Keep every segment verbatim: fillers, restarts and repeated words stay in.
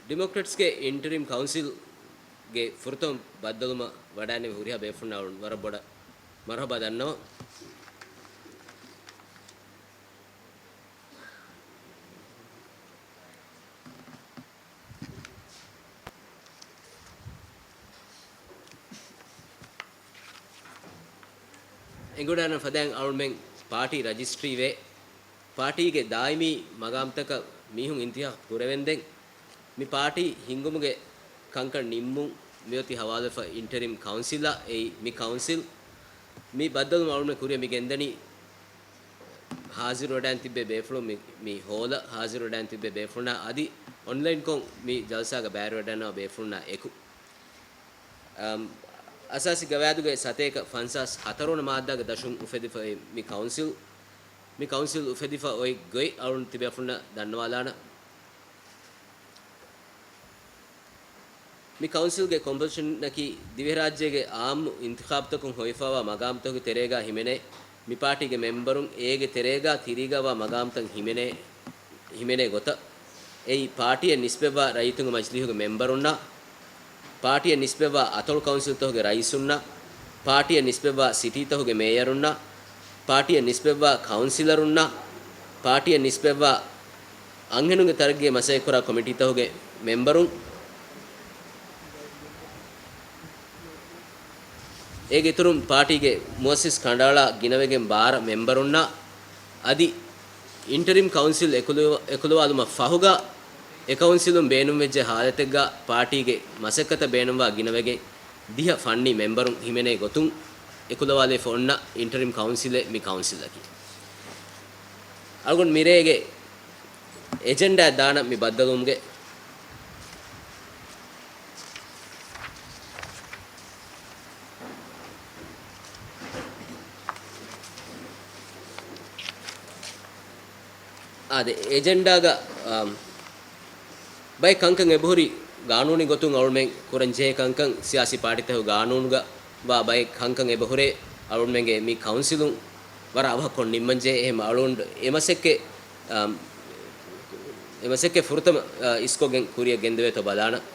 ޑިމޮކްރެޓްސްގެ އިންޓަރިމް ކައުންސިލްގެ ފުރަތަމަ ބައްދަލުމަށް ވަޑައިނެވި ހުރިހާ ބޭފުޅުންނަށް ވަރަށް ބޮޑަށް މަރުހަބާ ދަންނަވަން. އެނގިވަޑައިގަންނަ ފަދައިން އަޅުމެން ޕާޓީ ރަޖިސްޓްރީވެ، ޕާޓީގެ ދާއިމީ މަގާމްތަކަށް މީހުން އިންތިހާބު ކުރެވެންދެން، މި ޕާޓީ ހިންގުމުގެ ކަންކަން ނިންމުން މިއޮތީ ހަވާލުވެފަ އިންޓަރިމް ކައުންސިލަށް. އެއީ މި ކައުންސިލް، މި ބައްދަލުވުން އަޅުމެން ކުރިއަށް މި ގެންދަނީ ހާޒިރުވެޑައިން ތިއްބޭ ބޭފުޅުން މި، މި ހޯލަށް ހާޒިރުވެޑައިން ތިއްބޭ ބޭފުޅުންނާ އަދި އޮންލައިންކޮށް މި ޖަލްސާގަ ބައިވެރިވެޑަންނަވާ ބޭފުޅުންނާ އެކު. އަމް، އަސާސީ ގަވާއިދުގެ ސަތޭކަ ފަންސާސް ހަތަރު ވަނަ މާއްދާގެ ދަށުން އުފެދިފައި މި ކައުންސިލް، މި ކައުންސިލް އުފެދިފަ އޮތް ގޮތް އަޅުން ތިބޭފުޅުންނަށް ދަންނަވާލާނަން. މި ކައުންސިލްގެ ކޮމްޕޮޒިޝަނަކީ ދިވެހިރާއްޖޭގެ އާއްމު އިންތިޚާބުތަކުން ހޮވިފައިވާ މަގާމްތަކުގެ ތެރޭގަ ހިމެނޭ، މި ޕާޓީގެ މެމްބަރުން އޭގެ ތެރޭގަ ތިރީގަ ވާ މަގާމްތައް ހިމެނޭ، ހިމެނޭ ގޮތަށް. އެއީ، ޕާޓީއަށް ނިސްބަތްވާ ރައްޔިތުންގެ މަޖިލީހުގެ މެމްބަރުންނަށް، ޕާޓީއަށް ނިސްބަތްވާ އަތޮޅު ކައުންސިލްތަކުގެ ރައީސުންނަށް، ޕާޓީއަށް ނިސްބަތްވާ ސިޓީތަކުގެ މޭޔަރުންނަށް، ޕާޓީއަށް ނިސްބަތްވާ ކައުންސިލަރުންނަށް، ޕާޓީއަށް ނިސްބަތްވާ އަންހެނުންގެ ތަރައްގީގެ މަސައްކަތްކުރާ ކޮމިޓީތަކުގެ މެމްބަރުން، އޭގެ އިތުރުން ޕާޓީގެ މުއައްސިސް ކަނޑައަޅާ ގިނަވެގެން ބާރަ މެމްބަރުންނާ އަދި އިންޓަރިމް ކައުންސިލް އެކުލު-، އެކުލަވާލުމަށް ފަހުގަ އެ ކައުންސިލުން ބޭނުންވެއްޖެ ހާލަތެއްގަ ޕާޓީގެ މަސައްކަތަށް ބޭނުންވާ ގިނަވެގެން ދިހަ ފަންނީ މެމްބަރުން ހިމެނޭ ގޮތުން އެކުލަވާލައިފަ އޮންނަ އިންޓަރިމް ކައުންސިލެއް މި ކައުންސިލަކީ. އަޅުގަނޑު މިރޭގެ އެޖެންޑާ ދާނަ މި ބައްދަލުވުމުގެ އާދެ، އެޖެންޑާގަ، އާ، ބައެއް ކަންކަން އެބަހުރި ގާނޫނީ ގޮތުން އަޅުމެން ކުރަންޖެހޭ ކަންކަން ސިޔާސީ ޕާޓީތަކުގެ ގާނޫނުގަ ވާ ބައެއް ކަންކަން އެބަހުރޭ އަޅުމެންގެ މި ކައުންސިލުން ވަރަށް އަވަހަށް ކޮށް ނިންމަންޖެހޭ. އެހެން އަޅުން އެ މަސައްކަތް، އާ، އެ މަސައްކަތް ފުރަތަމަ، އާ، އިސްކޮށްގެން ކުރިއަށް ގެންދެވޭތޯ ބަލާނަން.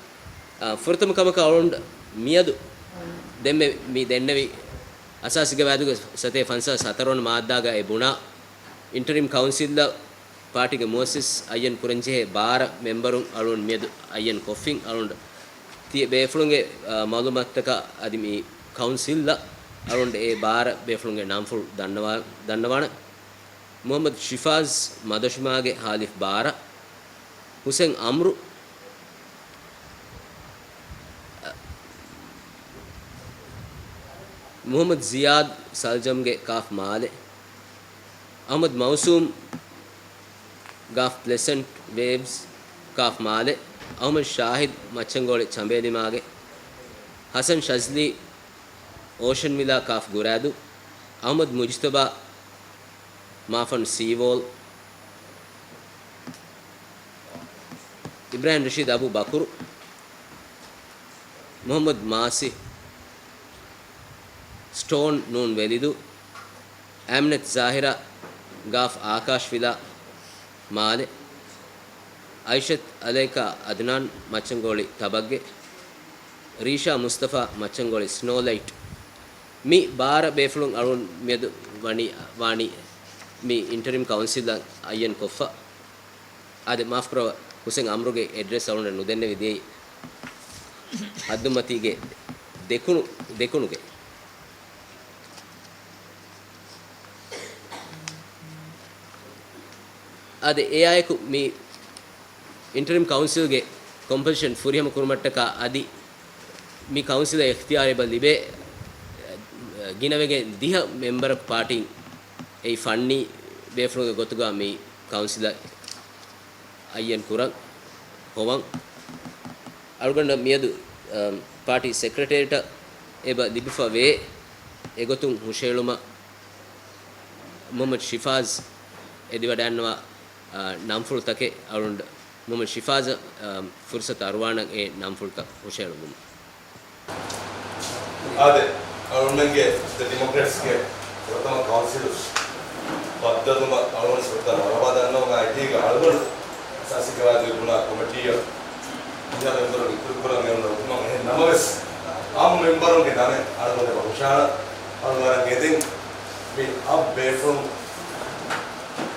އާ، ފުރަތަމަ ކަމަކަށް އަޅުން މިއަދު ދެންމެ މި ދެންނެވި އަސާސީ ގަވާއިދުގެ ސަތޭކަ ފަންސާސް ހަތަރު ވަނަ މާއްދާގައި ބުނާ އިންޓަރިމް ކައުންސިލްއަށް ޕާޓީގެ މުއައްސިސް އައްޔަން ކުރަންޖެހޭ ބާރަ މެމްބަރުން އަޅުން މިއަދު އައްޔަން ކޮށްފިން. އަޅުން ތިޔަ ބޭފުޅުންގެ، އާ، މައުލޫމާތުތަކަށް އަދި މި ކައުންސިލްއަށް އަޅުން އެ ބާރަ ބޭފުޅުންގެ ނަންފުޅު ދަންނަވާ-، ދަންނަވާނަން. މުހައްމަދު ޝިފާޒް މަދޮށިމާގެ ހާލިފް ބާރަ، ހުސެން އަމްރު، މުހައްމަދު ޒިޔާދް ސަލްޖަމްގެ ކާފް މާލެ، އަހްމަދު މައުސޫމް ގާފް ޕްލެސެންޓް ވޭވްސް ކާފް މާލެ، އަހްމަދު ޝާހިދް މައްޗަންގޮޅި ޗަނބޭލިމާގެ، ހަސަން ޝަޒްލީ އޯޝަން ވިލާ ކާފް ގުރާދޫ، އަހްމަދު މުޖްތަބާ މާފަން ސީވޯލް، އިބްރާހިމް ރަޝީދު އަބޫ ބަކުރު، މުހައްމަދު މާސި ސްޓޯން ނޫން ވެލިދޫ، އާމިނަތު ޒާހިރާ ގާފް އާކާޝް ވިލާ މާލެ، އައިޝަތު އަލައިކާ އަދްނާން މައްޗަންގޮޅި ތަބައްގެ، ރީޝާ މުސްތަފާ މައްޗަންގޮޅި ސްނޯލައިޓް. މި ބާރަ ބޭފުޅުން އަޅުން މިއަދު ވަނީ، ވާނީ މި އިންޓަރިމް ކައުންސިލަށް އައްޔަން ކޮށްފަ. އާދެ، މާފުކުރައްވާ، ހުސެން އަމްރުގެ އެޑްރެސް އަޅުންނަށް ނުދެންނެވި ދިޔައީ ހައްދުމަތީގެ ދެކުނު، ދެކުނުގެ. އާދެ، އެއާއެކު މި އިންޓަރިމް ކައުންސިލްގެ ކޮމްޕޮޒިޝަން ފުރިހަމަ ކުރުމަށްޓަކާ އަދި މި ކައުންސިލަށް އިޚްތިޔާރު އެބަ ލިބޭ ގިނަވެގެން ދިހަ މެމްބަރަކު ޕާޓީން އެއީ ފަންނީ ބޭފުޅުންގެ ގޮތުގަ މި ކައުންސިލަށް އައްޔަން ކުރަން ހޮވަން. އަޅުގަނޑަށް މިއަދު، އަ، ޕާޓީ ސެކްރެޓޭރިއެޓަށް އެބަ ލިބިފަ ވޭ. އެގޮތުން ހުށައެޅުމަށް މުހައްމަދު ޝިފާޒް އެދިވަޑައިގަންނަވާ، އަ، ނަންފުޅުތަކެއް އަޅުގަނޑު މުހައްމަދު ޝިފާޒަށް، އަ، ފުރުސަތު އަރުވާނަން އެ ނަންފުޅުތައް ހުށައެޅުމުން. އާދެ، އަޅުގަނޑުގެ ދަ ޑިމޮކްރެޓްސްގެ ފުރަތަމަ ކައުންސިލް ބައްދަލުވުމަށް އަޅުގަނޑު ފުރަތަމަ މަރުހަބާ ދަންނަވަން. އެހީގަ އަޅުގަނޑު އަސާސީ ގަވާއިދުގެ ބުނާ ކޮމިޓީއަށް މެމްބަރުން އިތުރުކުރަން އެޅުނު އުތުމަށް އެހެން ނަމަވެސް، އައްމު މެމްބަރުންގެ ނަމެއް އަޅުގަނޑު ހުށަހަޅަން. އަޅުގަނޑަށް އެދެން މި އައް ބޭފުޅުން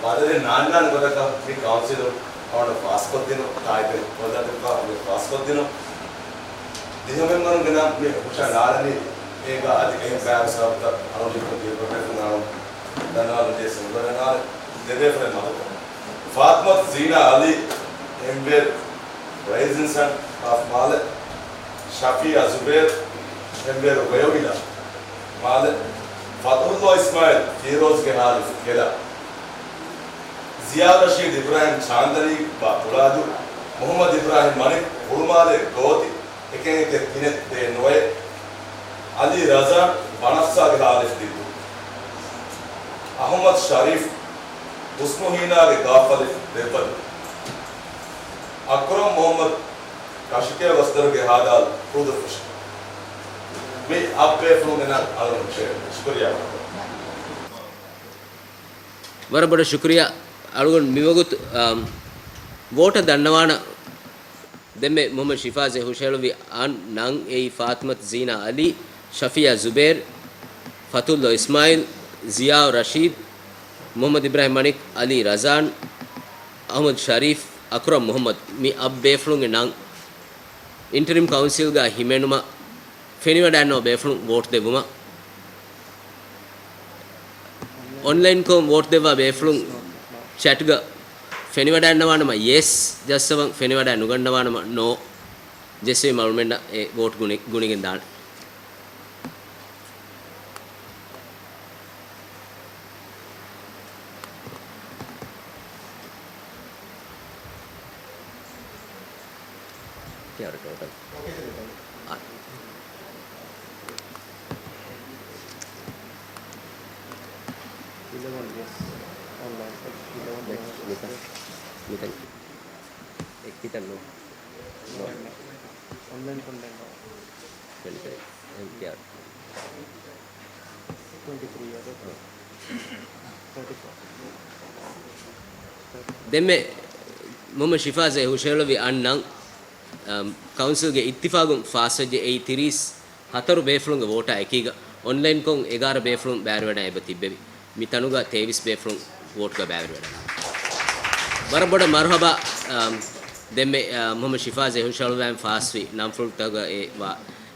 ބަދަލެއް ނާންނާނެ ގޮތަކަށް މި ކައުންސިލުން އަޅުގަނޑު ފާސްކޮށްދިނުން، ތާއީދު ކޮށްލަދެއްވާ މި ފާސްކޮށްދިނުން. ދިހަ މެމްބަރުންގެ ނަން މި ހުށަހަޅާނީ، އޭގަ އަދި އެހެން ބައިވެރި ސަބަބުތައް އަޅުގަނޑު ދިޔަކޮށް ދަންނަވާލަން ޖެހޭ ސުންވަރަނާލެ ދެ ބޭފުޅެއް މަދުކޮށް، ފާތިމަތު ޒީނާ އަލީ، އެންވޭރު ރައިޒިން ސަން އޮފް މާލެ، ޝަފީއާ ޒުބޭރު، އެންވޭރު ވެޔޮވިލާ މާލެ، ފަތުހުﷲ އިސްމާއިލް ފީރޯޒްގެ ހާލިފް ކެލާ، ޒިޔާ ރަޝީދު އިބްރާހިމް ޗާންދަނީ ބާ ކުޅާދޫ، މުހައްމަދު އިބްރާހިމް މަނިކް ހުޅުމާލޭ ގޯތި، އެކެއް އެކެއް ތިނެއް ދޭއް ނުވައެއް، އަލީ ރަޒާން ބަނަފްސާގެ ހާލިފް ދިއްބު، އަހުމަދު ޝަރީފް ހުސްނުހީނާގެ ގާފަލިފް ދެއްވަދޫ، އަކްރަމް މުހައްމަދު ކަށިކެޔޮ ގޮސްދަރުގެ ހާދާލު ކުޅުދުއްފުށި. މި އައްބޭފުޅުންގެ ނަން އަޅުގަނޑު ޝެއާ. ޝުކުރިއްޔާ. ވަރަށް ބޮޑަށް ޝުކުރިއްޔާ. އަޅުގަނޑު މިވަގުތު، އަމް، ވޯޓަށް ދަންނަވާނަ. ދެންމެ މުހައްމަދު ޝިފާޒެ ހުށަހެޅުއްވި އަން ނަން އެއީ ފާތިމަތު ޒީނާ އަލީ، ޝަފިޔާ ޒުބޭރް، ފަތުﷲ އިސްމާއިލް، ޒިޔާ ރަޝީދް، މުހައްމަދު އިބްރާހިމް މަނިކް، އަލީ ރަޒާން، އަހުމަދު ޝަރީފް، އަކްރަމް މުހައްމަދު. މި އަށް ބޭފުޅުންގެ ނަން އިންޓަރިމް ކައުންސިލްގަ ހިމެނުމަށް ފެނިވަޑައިގަންނަވާ ބޭފުޅުން ވޯޓް ދެއްވުމަށް. އޮންލައިންކޮށް ވޯޓް ދެއްވާ ބޭފުޅުން ޗެޓްގަ ފެނިވަޑައިގަންނަވާނަމަ ޔެސް ޖައްސަވަން، ފެނިވަޑައި ނުގަންނަވާނަމަ ނޯ ޖެއްސެވީމަ އަޅުމެންނަށް އެ ވޯޓް ގުނި-، ގުނިގެން ދާނެ. ކިޔާރަ ޓޯޓަލް. އާ. އިލެވަން ޔެސް. އޮންލައިން އެކް އިލެވަން ނެކްސްޓް މިތަން. މިތަން. އެއްކިތަން ނޫން. ނޯ. އޮންލައިން ކޮންޓެންޓް. ފެނި ފެނި. އެމްޓީއާރް. ޓްވެންޓީ ތްރީ އަދަ. އާ. ތާޓީ ފޯ. ދެންމެ މުހައްމަދު ޝިފާޒެ ހުށަހެޅުއްވި އަންނަން، އަމް، ކައުންސިލްގެ އިއްތިފާގުން ފާސްވެއްޖެ. އެއީ ތިރީސް ހަތަރު ބޭފުޅުންގެ ވޯޓާ އެކީގަ އޮންލައިންކޮށް އެގާރަ ބޭފުޅުން ބައިވެރިވެޑައި އެބަ ތިއްބެވި. މި ތަނުގަ ތޭވީސް ބޭފުޅުން ވޯޓްގަ ބައިވެރިވެޑައި. ވަރަށް ބޮޑަށް މަރުހަބާ، އަމް، ދެންމެ، އަ، މުހައްމަދު ޝިފާޒެ ހުށަހެޅުއްވާ ފާސްވި ނަންފުޅުތަކުގަ އެ ވާ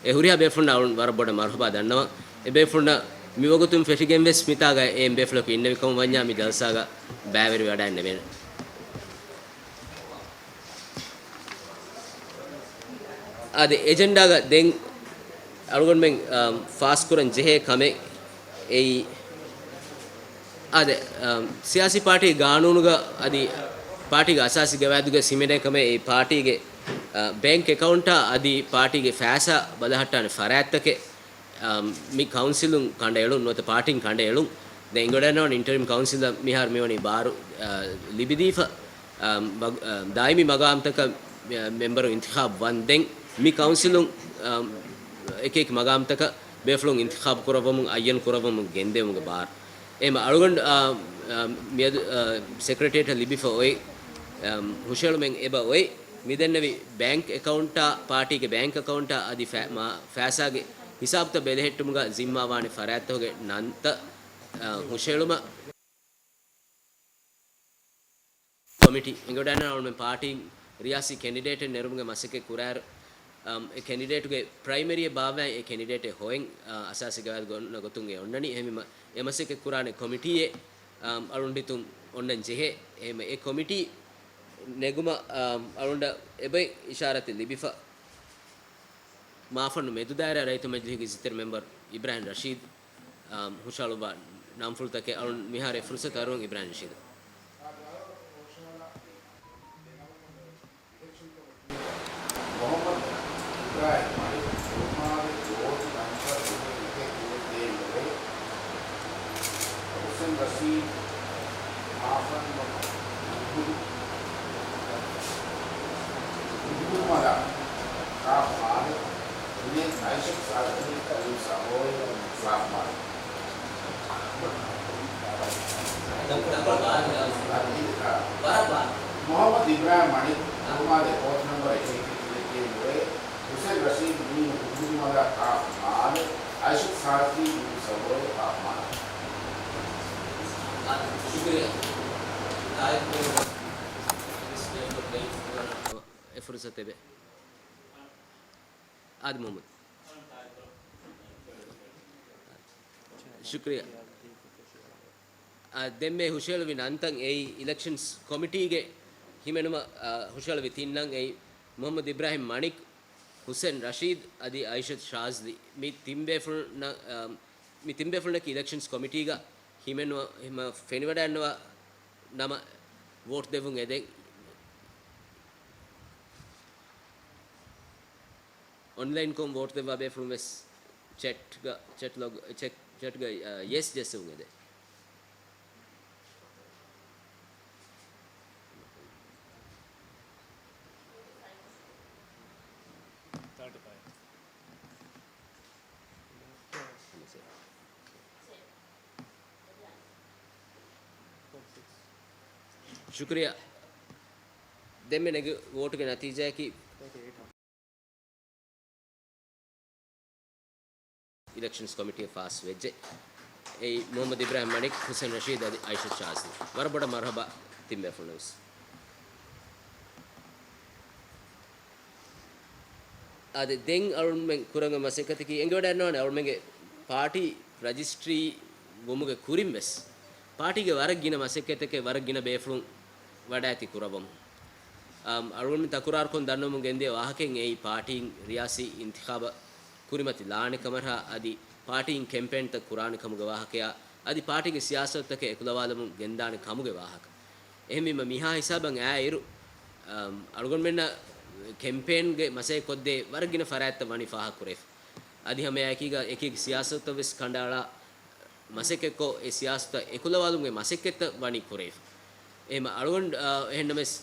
އެ ހުރިހާ ބޭފުޅުންނަށް އަޅުން ވަރަށް ބޮޑަށް މަރުހަބާ ދަންނަވަން. އެ ބޭފުޅުންނަށް މިވަގުތުން ފެށިގެން ވެސް މިތާގަ އެ ބޭފުޅަކު އިންނެވި ކަމަށް ވަންޏާ މި ޖަލްސާގަ ބައިވެރިވެވަޑައިގަންނެވޭނެ. އާދެ، އެޖެންޑާގަ ދެން އަޅުގަނޑުމެން، އަ، ފާސްކުރަން ޖެހޭ ކަމެއް އެއީ، އާދެ، އަ، ސިޔާސީ ޕާޓީ ގާނޫނުގަ އަދި ޕާޓީގެ އަސާސީ ގަވާއިދުގަ ހިމެނޭ ކަމެއް އެއީ ޕާޓީގެ، އަ، ބޭންކް އެކައުންޓާ އަދި ޕާޓީގެ ފައިސާ ބަލަހައްޓާނެ ފަރާތްތަކެއް. އަމް، މި ކައުންސިލުން ކަނޑައެޅުން، ނުވަތަ ޕާޓީން ކަނޑައެޅުން. ދެން އެނގިވަޑައިގަންނަވާނެ އިންޓަރިމް ކައުންސިލަށް މިހާރު މިވަނީ ބާރު، އަ، ލިބިދީފަ، އަ، މަގ-، އަ، ދާއިމީ މަގާމްތަކަށް، އަ، މެމްބަރު އިންތިޚާބު ވަންދެން މި ކައުންސިލުން، އަ، އެކިއެކި މަގާމްތަކަށް ބޭފުޅުން އިންތިޚާބު ކުރައްވަމުން، އައްޔަން ކުރައްވަމުން ގެންދެވުމުގެ ބާރު. އެހެމަ އަޅުގަނޑު، އަ، އަ، މިއަދު، އަ، ސެކްރެޓޭރިއޭޓަށް ލިބިފަ އޮތް، އަ، ހުށަހެޅުމެއް އެބަ އޮތް. މިދެންނެވި ބޭންކް އެކައުންޓާ، ޕާޓީގެ ބޭންކް އެކައުންޓާ އަދި ފަ-، މާ-، ފައިސާގެ ހިސާބުތައް ބެލެހެއްޓުމުގަ ޒިންމާވާނެ ފަރާތްތަކުގެ ނަންތައް، އަ، ހުށަހެޅުމަށް ކޮމިޓީ އެނގިވަޑައިގަންނަވާ އަޅުމެން ޕާޓީން ރިޔާސީ ކެންޑިޑޭޓެއް ނެރުމުގެ މަސައްކަތް ކުރާއިރު، އަ، އެ ކެންޑިޑޭޓުގެ ޕްރައިމަރީއެއް ބާއްވާ އެ ކެންޑިޑޭޓެއް ހޮވެން، އަ، އަސާސީ ގަވާއިދުގަ އޮންނަ ގޮތުން އެ އޮންނަނީ. އެހެންވީމަ އެ މަސައްކަތް ކުރާނެ ކޮމިޓީއެއް، އަ، އަޅުގަނޑު ހިތުން އޮންނަން ޖެހޭ. އެހެންވީމަ އެ ކޮމިޓީ ނެގުމަށް، އަ، އަޅުގަނޑަށް އެބައި އިޝާރާތެއް ލިބިފަ. މާފަންނު މެދުދާއިރާ ރައްޔިތު މަޖިލީހުގެ އިއްޒަތްތެރި މެމްބަރު އިބްރާހިމް ރަޝީދު، އާ، ހުށަހަޅުއްވާ ނަންފުޅުތަކެއް އަޅުން މިހާރު އެ ފުރުސަތު އަރުވަން އިބްރާހިމް ރަޝީދަށް. މުހައްމަދު އިބްރާހިމް މަނިކް ހުޅުމާލެ ގޯތި ނަންބަރު ދެއްވެ އެކެއް ދޭއް ނުވައެއް. ހުސެން ރަޝީދު މާފަންނު ހުޅުމާލެ ކާފް މާލެ ތިނެއް އައިޝަތު ސާދަތު ކަރީމް ސަމޯއި ފާފް މާލެ. މުހައްމަދު އިބްރާހިމް މަނިކް ހުޅުމާލެ ގޯތި ނަންބަރު އެކެއް އެކެއް ދޭއް ހުސެން ރަޝީދު މީނު ހުދުހުދުމަލަށް ހާފް މާލެ، އައިޝަތު ޝާޒްލީ މީނު ސަބޯލެ ހާފް މާލެ. ޝުކުރިއްޔާ. އެ ފުރުސަތެއް އެބަ. އާދި މުހައްމަދު. ޝުކުރިއްޔާ. އާ، ދެންމެ ހުށަހެޅުވި ނަންތައް އެއީ އިލެކްޝަންސް ކޮމިޓީގެ ހިމެނުމަށް، އާ، ހުށަހެޅުވި ތިން ނަން އެއީ މުހައްމަދު އިބްރާހިމް މަނިކް، ހުސެން ރަޝީދު އަދި އައިޝަތު ޝާޒްލީ. މި ތިން ބޭފުޅުންނަށް، އާ، މި ތިން ބޭފުޅުންނަކީ އިލެކްޝަންސް ކޮމިޓީގަ ހިމެނު-، ހިމަ ފެނިވަޑައިންނަވާ ނަމަ ވޯޓް ދެއްވުން އެދެން. އޮންލައިންކޮށް ވޯޓް ދެއްވާ ބޭފުޅުން ވެސް ޗެޓްގަ، ޗެޓް ލޮގް، ޗެޓް، ޗެޓްގަ، އަ، ޔެސް ޖެއްސެވުން އެދެން. ޝުކުރިއްޔާ. ދެންމެ ނެގި ވޯޓުގެ ނަތީޖާއަކީ އިލެކްޝަންސް ކޮމިޓީއަށް ފާސް ވެއްޖެ. އެއީ މުހައްމަދު އިބްރާހިމް މަނިކް، ހުސެން ރަޝީދު އަދި އައިޝަތު ޝާޒްލީ. ވަރަށް ބޮޑަށް މަރުހަބާ ތިން ބޭފުޅުންނަށް ވެސް. އާދެ، ދެން އަޅުމެން ކުރަން މަސައްކަތަކީ އެނގިވަޑައިގަންނަވާނެ އަޅުމެންގެ ޕާޓީ ރަޖިސްޓްރީ ވުމުގެ ކުރިން ވެސް ޕާޓީގެ ވަރަށް ގިނަ މަސައްކަތްތަކެއް ވަރަށް ގިނަ ބޭފުޅުން ވަޑައިތި ކުރައްވަމުން. އަމް، އަޅުގަނޑުމެން ތަކުރާރުކޮށް ދަންނަވަމުން ގެންދިޔަ ވާހަކައިން އެއީ ޕާޓީން ރިޔާސީ އިންތިޚާބަށް ކުރިމަތި ލާނެ ކަމަށާ އަދި ޕާޓީން ކެމްޕޭންތައް ކުރާނެ ކަމުގެ ވާހަކަޔާ އަދި ޕާޓީގެ ސިޔާސަތުތަކެއް އެކުލަވާލަމުން ގެންދާނެ ކަމުގެ ވާހަކަ. އެހެންވީމަ މިހާ ހިސާބަށް އައިއިރު، އަމް، އަޅުގަނޑުމެންނަށް ކެމްޕޭންގެ މަސައްކަތް ކޮށްދޭ ވަރަށް ގިނަ ފަރާތްތައް ވަނީ ފާހަގަ ކުރެވިފަ. އަދި ހަމައެކީގަ އެކި އެކި ސިޔާސަތުތައް ވެސް ކަނޑައަޅާ މަސައްކަތްކޮށް، އެ ސިޔާސަތުތައް އެކުލަވާލުމުގެ މަސައްކަތްތައް ވަނީ ކުރެވިފަ. އެހެން އަޅުގަނޑު، އާ، އެހެންނަމަވެސް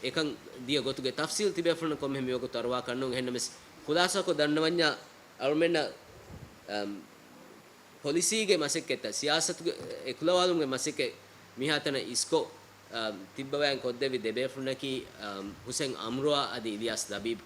އެކަން ދިޔަ ގޮތުގެ ތަފްސީލް ތިބޭފުޅުންނަށް ކޮންމެހެން މިވަގުތު އަރުވާކަށްނޫން. އެހެންނަމަވެސް ޚުލާސާކޮށް ދަންނަވަންޏާ އަޅުމެންނަށް، އަމް، ޕޮލިސީގެ މަސައްކަތްތައް، ސިޔާސަތުގެ އެކުލަވާލުމުގެ މަސައްކަތް މިހާތަނަށް އިސްކޮށް، އަމް، ތިއްބަވާން ކޮށްދެއްވި ދެބޭފުޅުންނަކީ، އަމް، ހުސެން އަމްރުއާ އަދި އިލްޔާސް ލަބީބް.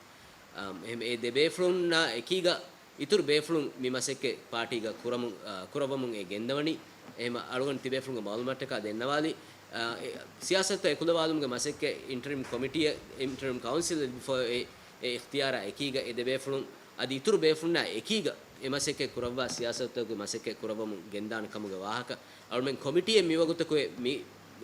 އަމް، އެހެން އެ ދެބޭފުޅުންނާ އެކީގަ އިތުރު ބޭފުޅުން މި މަސައްކަތް ޕާޓީގަ ކުރަމުން، އާ، ކުރައްވަމުން އެ ގެންދަވަނީ. އެހެމަ އަޅުގަނޑު ތިބޭފުޅުންގެ މައުލޫމާތަކާ ދެންނަވާލީ، އާ، އެ ސިޔާސަތު އެކުލަވާލުމުގެ މަސައްކަތް އިންޓަރިމް ކޮމިޓީއަށް، އިންޓަރިމް ކައުންސިލަށް ލިބިފައި އެ، އެ އިޚްތިޔާރާ އެކީގަ އެ ދެބޭފުޅުން އަދި އިތުރު ބޭފުޅުންނާ އެކީގަ އެ މަސައްކަތް ކުރައްވާ ސިޔާސަތުގެ މަސައްކަތް ކުރައްވަމުން ގެންދާނެ ކަމުގެ ވާހަކަ. އަޅުމެން ކޮމިޓީއެއް މިވަގުތަކު މި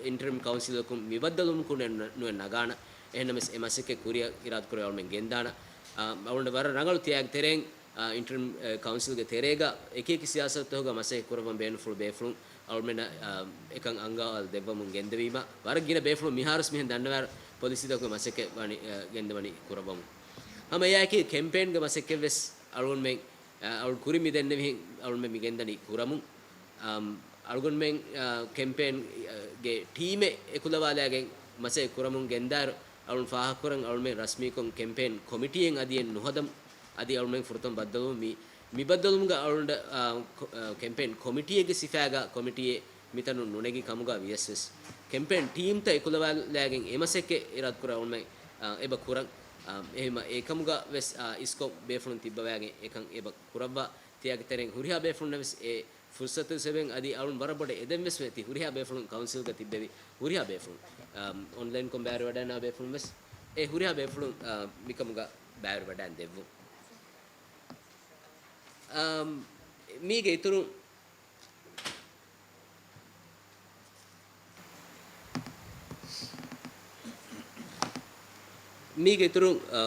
އިންޓަރިމް ކައުންސިލަކުން މިބައްދަލުވުމަކުން ނު-، ނުއެއް ނަގާނަ. އެހެންނަމަވެސް އެ މަސައްކަތް ކުރިއަށް އިރާދަކުރެ އަޅުމެން ގެންދާނަ. އާ، އަޅުގަނޑު ވަރަށް ރަނގަޅު ތިޔާގެ ތެރެއިން، އާ، އިންޓަރިމް، އެ، ކައުންސިލްގެ ތެރޭގަ އެކި އެކި ސިޔާސަތުތަކުގަ މަސައްކަތް ކުރައްވަން ބޭނުންފުޅު ބޭފުޅުން އަޅުމެންނަށް، އާ، އެކަން އަންގަވާލަ ދެއްވަމުން ގެންދެވީމަ، ވަރަށް ގިނަ ބޭފުޅުން މިހާރުސް މިހެން ދަންނަވާ ޕޮލިސީތަކުގެ މަސައްކަތް ވަނީ، އާ، ގެންދަވަނީ ކުރައްވަމުން. ހަމަ އެއާއެކީ ކެމްޕޭންގެ މަސައްކަތް ވެސް އަޅުގަނޑުމެން، އަ، އަޅު ކުރިން މި ދެންނެވިހެން އަޅުމެން މި ގެންދަނީ ކުރަމުން. އަމް، އަޅުގަނޑުމެން، އަ، ކެމްޕޭން، އަ، ގެ ޓީމެއް އެކުލަވާލައިގެން މަސައްކަތް ކުރަމުން ގެންދާއިރު، އަޅުން ފާހަގަކުރަން އަޅުމެން ރަސްމީކޮށް ކެމްޕޭން ކޮމިޓީއެއް އަދިއެއް ނުހަދަމު. އަދި އަޅުމެން ފުރަތަމަ ބައްދަލުވުން މި، މި ބައްދަލުވުމުގަ އަޅުން، އަ، ކޮ-، އަ، ކެމްޕޭން ކޮމިޓީއެއްގެ ސިފައިގަ ކޮމިޓީއެއް މިތަނުން ނުނެގި ކަމުގަ ވިޔަސް ވެސް، ކެމްޕޭން ޓީމްތައް އެކުލަވާލައިގެން އެ މަސައްކަތް އިރާދަކުރާ އަޅުމެން، އަ، އެބަ ކުރަން. އަ، އެހެމަ އެކަމުގަ ވެސް، އަ، އިސްކޮށް ބޭފުޅުން ތިއްބަވާގެން އެކަން އެބަ ކުރައްވާ. ތިޔާގެ ތެރެއިން ހުރިހާ ބޭފުޅުންނަށް ވެސް އެ ފުރުސަތު ސެބެން އަދި އަޅުން ވަރަށް ބޮޑަށް އެދެން ވެސް ވޭތީ ހުރިހާ ބޭފުޅުން ކައުންސިލްގަ ތިއްބެވި ހުރިހާ ބޭފުޅުން، އަ، އޮންލައިންކޮށް ބައިވެރިވަޑައިންނަވާ ބޭފުޅުން ވެސް އެ ހުރިހާ ބޭފުޅުން، އަ، މިކަމުގަ ބައިވެރިވަޑައިން ދެއްވުން. އަ، މީގެ އިތުރުން މީގެ އިތުރުން، އަ،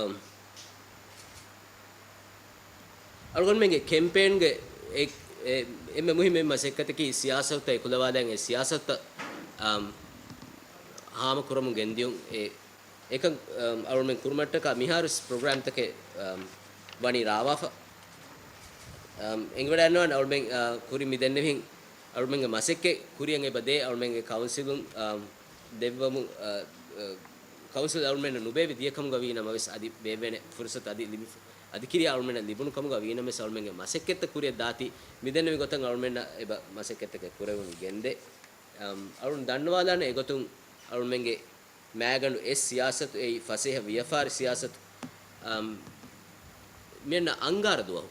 އަޅުގަނޑުމެންގެ ކެމްޕޭންގެ އެ، އެ، އެންމެ މުހިއްމު މަސައްކަތަކީ ސިޔާސަތުތައް އެކުލަވާލައިގެން އެ ސިޔާސަތުތައް، އަ، ހާމަކުރަމުން ގެންދިޔުން. އެ، އެކަން، އަ، އަޅުގަނޑުމެން ކުރުމަށްޓަކާ މިހާރު ޕްރޮގްރާމްތަކެއް، އަ، ވަނީ ރާވާފަ. އަ، އެނގިވަޑައިގަންނަވާނެ އަޅުމެން، އަ، ކުރިން މި ދެންނެވިހެން އަޅުމެންގެ މަސައްކަތް ކުރިއަށް އެބަ ދޭ އަޅުމެންގެ ކައުންސިލުން، އާ، ދެއްވަމު، އާ، އާ، ކައުންސިލް އަޅުމެންނަށް ނުބޭއްވި ދިޔަ ކަމުގަ ވީ ނަމަވެސް އަދި ބޭއްވޭނެ ފުރުސަތު އަދި ލިބި، އަދި ކިރިޔާ އަޅުމެންނަށް ލިބުނު ކަމުގަ ވީ ނަމަވެސް އަޅުމެންގެ މަސައްކަތްތައް ކުރިއަށް ދާތީ މި ދެންނެވި ގޮތަށް އަޅުމެންނަށް އެބަ މަސައްކަތްތަކެއް ކުރެވުން ގެންދޭ. އަމް، އަޅުން ދަންނަވާލާނެ އެގޮތުން އަޅުމެންގެ މާގަނޑު އެއް ސިޔާސަތު އެއީ ފަސޭހަ ވިޔަފާރި ސިޔާސަތު. އަމް، މިއަންނަ އަންގާރަ ދުވަހު،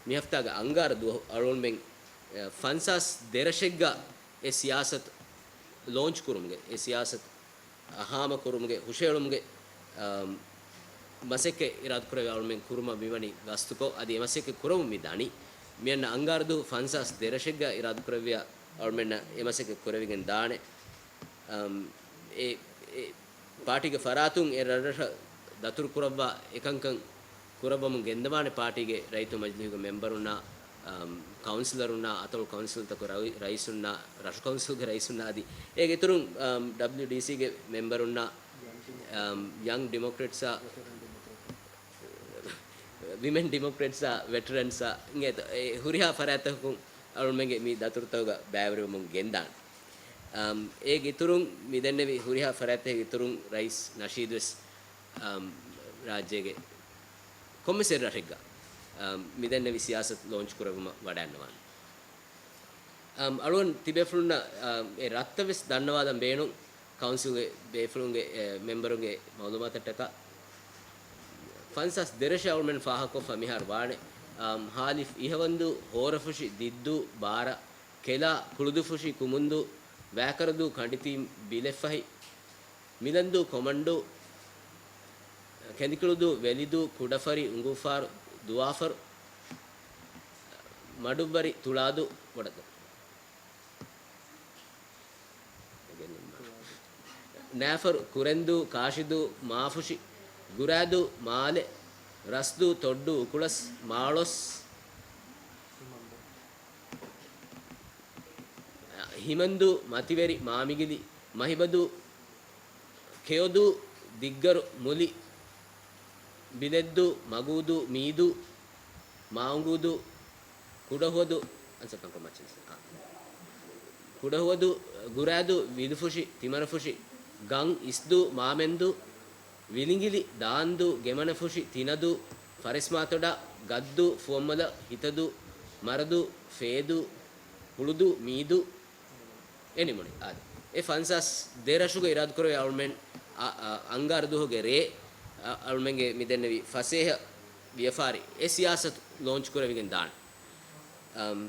މި ހަފްތާގެ އަންގާރަ ދުވަހު އަޅުގަނޑުމެން، އެ، ފަންސާސް ދެ ރަށެއްގަ އެ ސިޔާސަތު ލޯންޗް ކުރުމުގެ، އެ ސިޔާސަތު ހާމަ ކުރުމުގެ، ހުށައެޅުމުގެ، އަމް، މަސައްކަތް އިރާދަކުރެވި އަޅުމެން ކުރުމަށް މިވަނީ ގަސްތުކޮށް، އަދި އެ މަސައްކަތް ކުރަމުން މި ދަނީ. މިއަންނަ އަންގާރަ ދުވަހު ފަންސާސް ދެ ރަށެއްގަ އިރާދަކުރެއްވިޔާ އަޅުމެންނަށް އެ މަސައްކަތް ކުރެވިގެން ދާނެ. އަމް، އެ، އެ ޕާޓީގެ ފަރާތުން އެ ރަށްރަށަށް ދަތުރު ކުރައްވާ އެކަންކަން ކުރައްވަމުން ގެންދަވާނެ ޕާޓީގެ ރައްޔިތު މަޖިލީހުގެ މެމްބަރުންނާ، އަމް، ކައުންސިލަރުންނާ، އަތޮޅު ކައުންސިލްތަކުގެ ރައި-، ރައީސުންނާ، ރަށު ކައުންސިލްގެ ރައީސުންނާ އަދި އޭގެ އިތުރުން، އަމް، ޑަބްލިޔުޑީސީގެ މެމްބަރުންނާ، އަމް، ޔަންގް ޑިމޮކްރެޓްސްއާ، ވިމެން ޑިމޮކްރެޓްސްއާ، ވެޓަރަންސްއާ އިނގޭތޯ، އެ ހުރިހާ ފަރާތްތަކުން އަޅުމެންގެ މި ދަތުރުތަކުގަ ބައިވެރިވަމުން ގެންދާނެ. އަމް، އޭގެ އިތުރުން މިދެންނެވި ހުރިހާ ފަރާތްތަކެއް އިތުރުން ރައީސް ނަޝީދުވެސް، އަމް، ރާއްޖޭގެ ކޮންމެސް އެއް ރަށެއްގަ، އަމް، މިދެންނެވި ސިޔާސަތު ލޯންޗް ކުރެއްވުމަށް ވަޑައިންނަވާނެ. އަމް، އަޅުގަނޑު ތިބޭފުޅުންނަށް، އަމް، އެ ރަށްތައް ވެސް ދަންނަވާލަން ބޭނުން، ކައުންސިލްގެ ބޭފުޅުންގެ، އެ، މެމްބަރުންގެ މައުލޫމާތަށްޓަކާ. ފަންސާސް ދެ ރަށެއް އަޅުމެން ފާހަގަކޮށްފަ މިހާރު ވާނެ. އަމް، ހާލިފް އިހަވަންދޫ، ހޯރަފުށި، ދިއްދޫ، ބާރަ، ކެލާ، ކުޅުދުއްފުށި، ކުމުންދޫ، ވައިކަރަދޫ، ކަނޑިތީ، ބިލެއްފަހި، މިލަންދޫ، ކޮމަންޑޫ، ކެނދިކުޅުދޫ، ވެލިދޫ، ކުޑަފަރި، އުނގޫފާރު، ދުވާފަރު، މަޑުއްވަރި، ތުޅާދޫ، ބޮޑަދޫ. ނައިފަރު، ކުރެންދޫ، ކާށިދޫ، މާފުށި، ގުރާދޫ، މާލެ، ރަސްދޫ، ތޮއްޑޫ، އުކުޅަސް، މާޅޮސް، ހިމަންދޫ، މަތިވެރި، މާމިގިލި، މަހިބަދޫ، ކެޔޮދޫ، ދިއްގަރު، މުލި، ބިލެއްދޫ، މަގޫދޫ، މީދޫ، މާއުނގޫދޫ، ކުޑަހުވަދޫ، އަންސަކަންކޮ މައްޗިން، އާ. ކުޑަހުވަދޫ، ގުރާދޫ، ވިލުފުށި، ތިމަރަފުށި، ގަން، އިސްދޫ، މާމެންދޫ، ވިލިނގިލި، ދާންދޫ، ގެމަނަފުށި، ތިނަދޫ، ފަރެސްމާތޮޑާ، ގައްދޫ، ފުވައްމުލަ، ހިތަދޫ، މަރަދޫ، ފޭދޫ، ހުޅުދޫ، މީދޫ، އެ ނިމުނީ. އާދެ، އެ ފަންސާސް ދެ ރަށުގަ އިރާދަކުރެވޭ އަޅުމެން އަ، އަ، އަންގާރަ ދުވަހުގެ ރޭ، އަ، އަޅުމެންގެ މި ދެންނެވި ފަސޭހަ ވިޔަފާރި އެ ސިޔާސަތު ލޯންޗް ކުރެވިގެން ދާނެ. އަމް،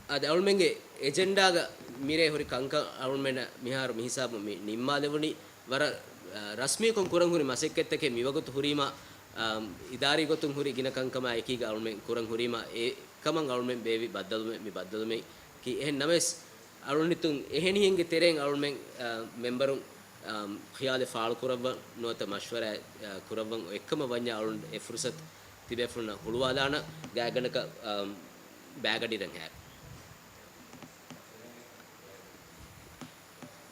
އާދެ، އަޅުމެންގެ އެޖެންޑާގަ މިރޭ ހުރި ކަންކަން އަޅުމެންނަށް މިހާރު މިހިސާބުން މި ނިންމާލެވުނީ. ވަރަށް، އަ، ރަސްމީކޮށް ކުރަން ހުރި މަސައްކަތްތަކެއް މިވަގުތު ހުރީމަ، އަ، އިދާރީ ގޮތުން ހުރި ގިނަ ކަންކަމާ އެކީގަ އަޅުމެން ކުރަން ހުރީމަ، އެ ކަމަށް އަޅުމެން ބޭއްވި ބައްދަލުވުމެއް މި ބައްދަލުވުމެއް ކީ. އެހެން ނަމަވެސް، އަޅުން ހިތުން އެހެނިހެންގެ ތެރެއިން އަޅުމެން، އަ، މެމްބަރުން، އަ، ޚިޔާލެއް ފާޅުކުރައްވަން ނުވަތަ މަޝްވަރާ، އަ، ކުރައްވަން އޮތްކަމަށް ވަންޏާ އަޅުން އެ ފުރުސަތު ތިބޭފުޅުންނަށް ހުޅުވާލާނަ ގާތްގަނޑަކަށް، އަ، ބައިގަޑިއިރަށް ހޭ.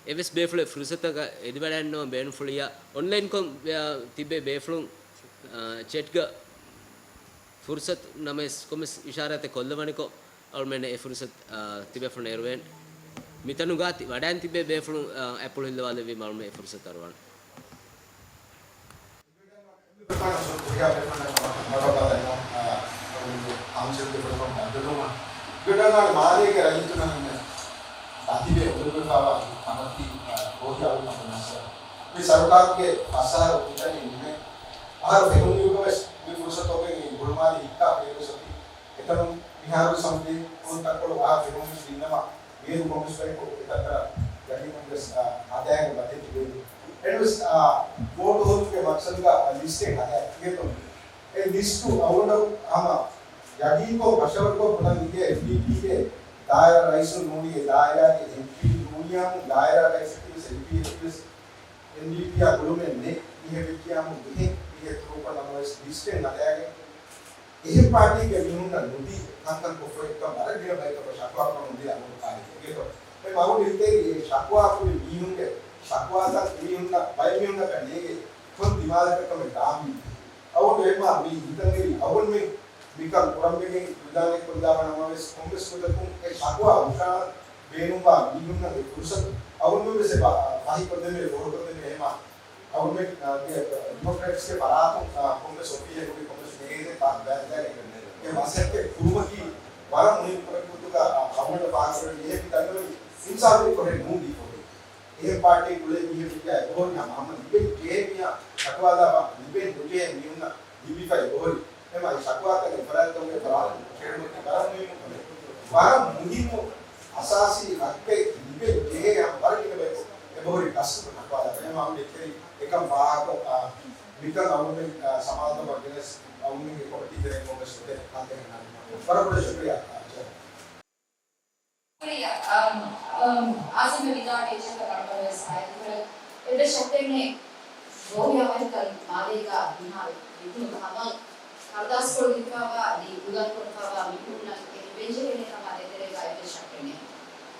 އެވެސް ބޭފުޅެއް ފުރުސަތަކަށް އެދިވަޑައިންނަވަން ބޭނުންފުޅިއްޔާ، އޮންލައިންކޮށް، އަ، ތިބޭ ބޭފުޅުން، އަ، ޗެޓްގަ ފުރުސަތު ނަމަވެސް ކޮންމެސް އިޝާރާތެއް ކޮށްލަވަނިކޮށް، އަޅުމެން އެ ފުރުސަތު، އާ، ތިބޭފުޅުން އެރުވޭނެ. މިތަނުގާ ތި ވަޑައިން ތިބޭ ބޭފުޅުން، އާ، އަތްޕުޅު ހިއްލަވާލެއްވީމަ އަޅުމެން އެ ފުރުސަތު އަރުވާނެ. މާލޭގެ ރައްޔިތުންނަށް އިންނަ އަތިބޭ އުނދަގޫވެފައިވާ ތަނަކީ، އާ، ކޯހި އަޅުގަނޑު މައްސަލަ. މި ސަރުކާރުގެ ފަސް އަހަރު އޮތްތަނީ ނިމެ އަހަރު ފެށުން ލިބުމަވެސް މި ފުރުސަތުގައި މި ހުޅުމާލެ ހިއްކާ ފޭރުވެސް އޮތީ. އެތަނުން މިހާރު ސަމްދީ ކުންތައްކޮޅު އަހަރު ފެށުން ވެސް ދިންނަމަ، މިއަދު ކޮންމެސް ބަޔަކު އެތައްތަރަ ގަޑިއިން ވެސް، އާ، ހަދާގެން މަތިން ތިބޭނީ. އެއްވެސް، އާ، ވޯޓު ހޯދުމުގެ މަޤްޞަދުގަ ލިސްޓެއް ހަދާ އިނގޭތޯ. އެ ލިސްޓު އަޅުގަނޑު ހަމަ ޔަގީންކޮށް ބަށަވަރުކޮށް ބުނަން އިނގޭ އެމްޑީޕީގެ ދާއިރާ ރައީސުން ނޫނީ އެ ދާއިރާގެ އެމްޕީ ނޫނިއްޔާމު ދާއިރާ ރައީސަކީ ވެސް އެމްޕީއެކީ ވެސް އެމްޑީޕީއާ ގުޅުމެއް ނެތް. މިހެން ވެއްޖިއްޔާމު މިހެން މީހެއް ތުރޫކޮށް ނަމަވެސް ލިސްޓެއް ހަދާގެން އެހެން ޕާޓީގެ މީހުންނަށް ނުދީ ކަންކަން ކޮށްފައި ކަން ވަރަށް ގިނަ ބައިތަކަށް ޝަކުވާ ކުރަމުން ދިޔަ އަމުރު ކާރި އެގޭތޯ. އެ މަގުން އިތޭރި އެ ޝަކުވާ ކުރި މީހުންގެ ޝަކުވާތައް އެމީހުންނަށް ބައެއް މީހުންނަކަށް ނޭނގޭ ކޮން ދިމާލަކަށް ކަމެއް ދާންވީ. އަވަން އެމާ މި ހިތަށް އެރި އަވަންމެން މިކަން ކުރަންވެގެން ގުދާނެ ކޮށްލާފަ ނަމަވެސް ކޮންމެސް ގޮތަކުން އެ ޝަކުވާ ހުށަހަޅަން ބޭނުންވާ މީހުންނަށް އެ ފުރުސަތު އަވަންމެން ވެސް އެބަ ފަހިކޮށްދެމޭ ފޯރުކޮށްދެމޭ އެމާ އަޅުގަނޑުމެން، އާ، ގެ، ޑިމޮކްރެޓްސްގެ ފަރާތުން، އާ، ކޮންމެސް އޮފީހެއް ހުރި ކޮންމެސް މޭޒެއް ތާ ބައިދޭ އެ މަސައްކަތް ކުރުމަކީ ވަރަށް މުހިންމު ކަމެއް ގޮތުގަ، އާ، އަޅުގަނޑަށް ފާހަގަކުރެވެނީ މީހަކީ ދަންނަވަނީ އިންސާފު ކޮށެއް ނޫން ދީފަހުރި. އެހެން ޕާޓީ ކުޅޭ މީހެއް ވިއްޔާ އެބަހުރި ހަމަ ހަމަ ލިބެން ޖެހޭ މީހާ ޝަކުވާ ދާފަ ލިބެން ނުޖެހޭ މީހުންނަށް ލިބިފަ އެބަހުރި. އެމަ އެ ޝަކުވާތައް އެފަރާތްތަކުގެ ފަރާތުން ކެރުމަކީ ވަރަށް މުހިންމު ކަމެއް. ވަރަށް މުހިންމު އަސާސީ ހައްޤެއް ލިބެން ޖެހޭ ހަމަ ވަރަށް ގިނަ ބަޔަކު އެބަހުރި ގަސްތު ޝަކުވާ ދާފަ. އެމަ އަޅުގަނޑު އެކަނި އެކަން ފާހަގަކޮށް، އާ، މިކަން އަޅުގަނޑުމެން، އާ، ސަމާލުކަމަށް ގެނެސް އަޅުގަނޑުމެންގެ ކޮމިޓީ ތެރެއިން ކޮންމެސް ގޮތެއް ހައްލެއް ހަނދާން ދިނުމަށް ވަރަށް ބޮޑަށް ޝުކުރިއްޔާ، އާ، ޗެއަރ. ޝުކުރިއްޔާ، އަމް، އަމް، އާޒިމް ވިދާޅުވި އެއްޗަކަށް އަޅުގަނޑުވެސް އައިކުރަން. އެއްވެސް ޝައްކެއް ނެތް. ބޯހިޔާވަހިކަން މާލޭގަ މިހާރު ލިބުނު ހަމަ ކަރުދާސްކޮޅު ދިއްކާފަ އަދި ގުދަންކޮށްފައިވާ މީހުންނަށް އެ ލިބެންޖެހޭނެ ކަމާ ދޭތެރޭގަ އެއްވެސް ޝައްކެއް ނެތް.